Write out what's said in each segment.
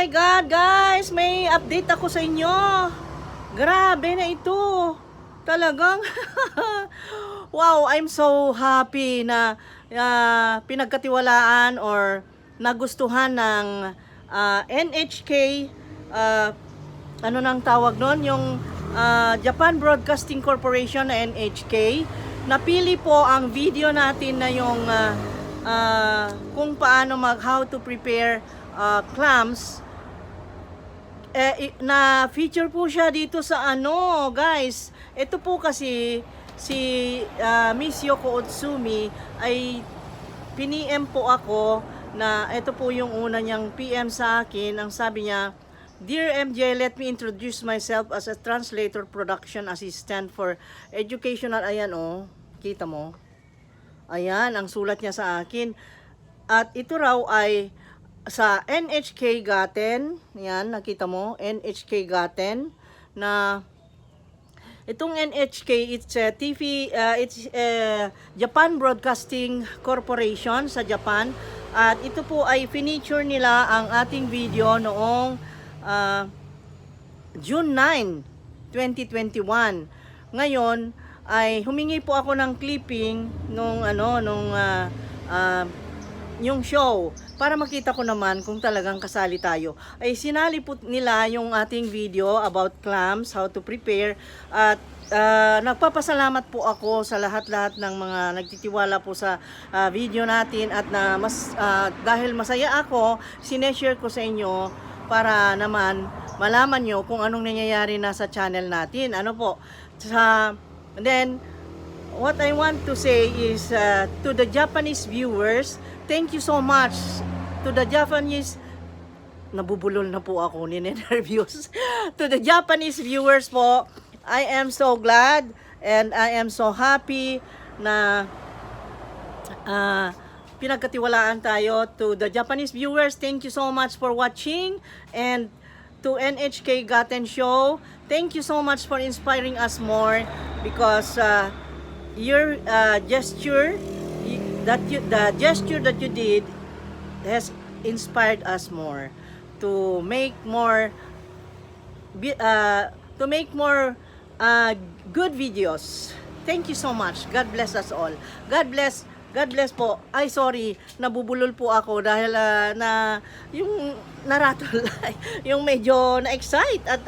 my God, guys! May update ako sa inyo. Grabe na ito. Talagang, wow, I'm so happy na pinagkatiwalaan or nagustuhan ng NHK, ano nang tawag nun? Yung Japan Broadcasting Corporation na NHK. Napili po ang video natin na yung kung paano how to prepare clams. Na feature po siya dito sa ano, guys. Ito po kasi si Miss Yoko Otsumi ay piniem po ako na ito po yung una niyang PM sa akin. Ang sabi niya, "Dear MJ, let me introduce myself as a translator production assistant for educational." Ayan oh, kita mo. Ayan, ang sulat niya sa akin. At ito raw ay sa NHK Gaten, yan, nakita mo, NHK Gaten, na itong NHK, it's Japan Broadcasting Corporation sa Japan, at ito po ay finiture nila ang ating video noong June 9, 2021. Ngayon, ay humingi po ako ng clipping nung yung show para makita ko naman kung talagang kasali tayo. Ay sinali po nila yung ating video about clams, how to prepare, at nagpapasalamat po ako sa lahat-lahat ng mga nagtitiwala po sa video natin, at dahil masaya ako, sineshare ko sa inyo para naman malaman nyo kung anong nangyayari na sa channel natin. Ano po, then what I want to say is to the Japanese viewers, thank you so much. To the Japanese, nabubulol na po ako ni-interviews. To the Japanese viewers po, I am so glad and I am so happy na pinagkatiwalaan tayo. To the Japanese viewers, thank you so much for watching. And to NHK Gaten Show, thank you so much for inspiring us more, because your gesture that you did has inspired us more to make more good videos. Thank you so much. God bless us all. God bless po. Ay, sorry, nabubulol po ako dahil yung naratol, yung medyo na-excite at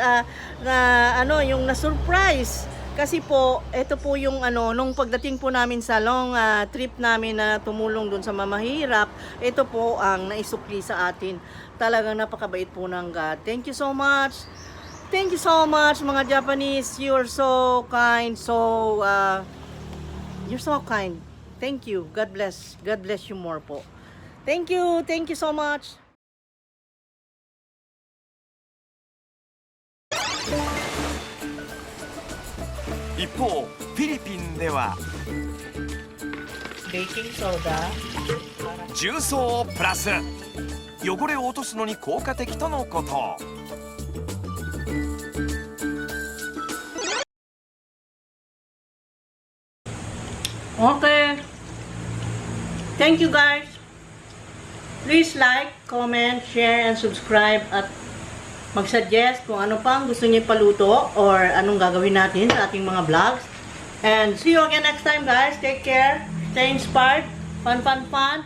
yung na-surprise. Kasi po, ito po yung nung pagdating po namin sa long trip namin na tumulong dun sa mamahirap, ito po ang naisukli sa atin. Talagang napakabait po ng God. Thank you so much. Thank you so much, mga Japanese. You're so kind. You're so kind. Thank you. God bless. God bless you more po. Thank you. Thank you so much. 一方フィリピンでは Baking soda. 重曹プラス汚れを落とすのに効果的とのこと。 Okay. Thank you, guys. Please like, comment, share, and subscribe, at mag-suggest kung ano pang gusto niyo paluto or anong gagawin natin sa ating mga vlogs. And see you again next time, guys. Take care. Stay inspired. Fun, fun, fun.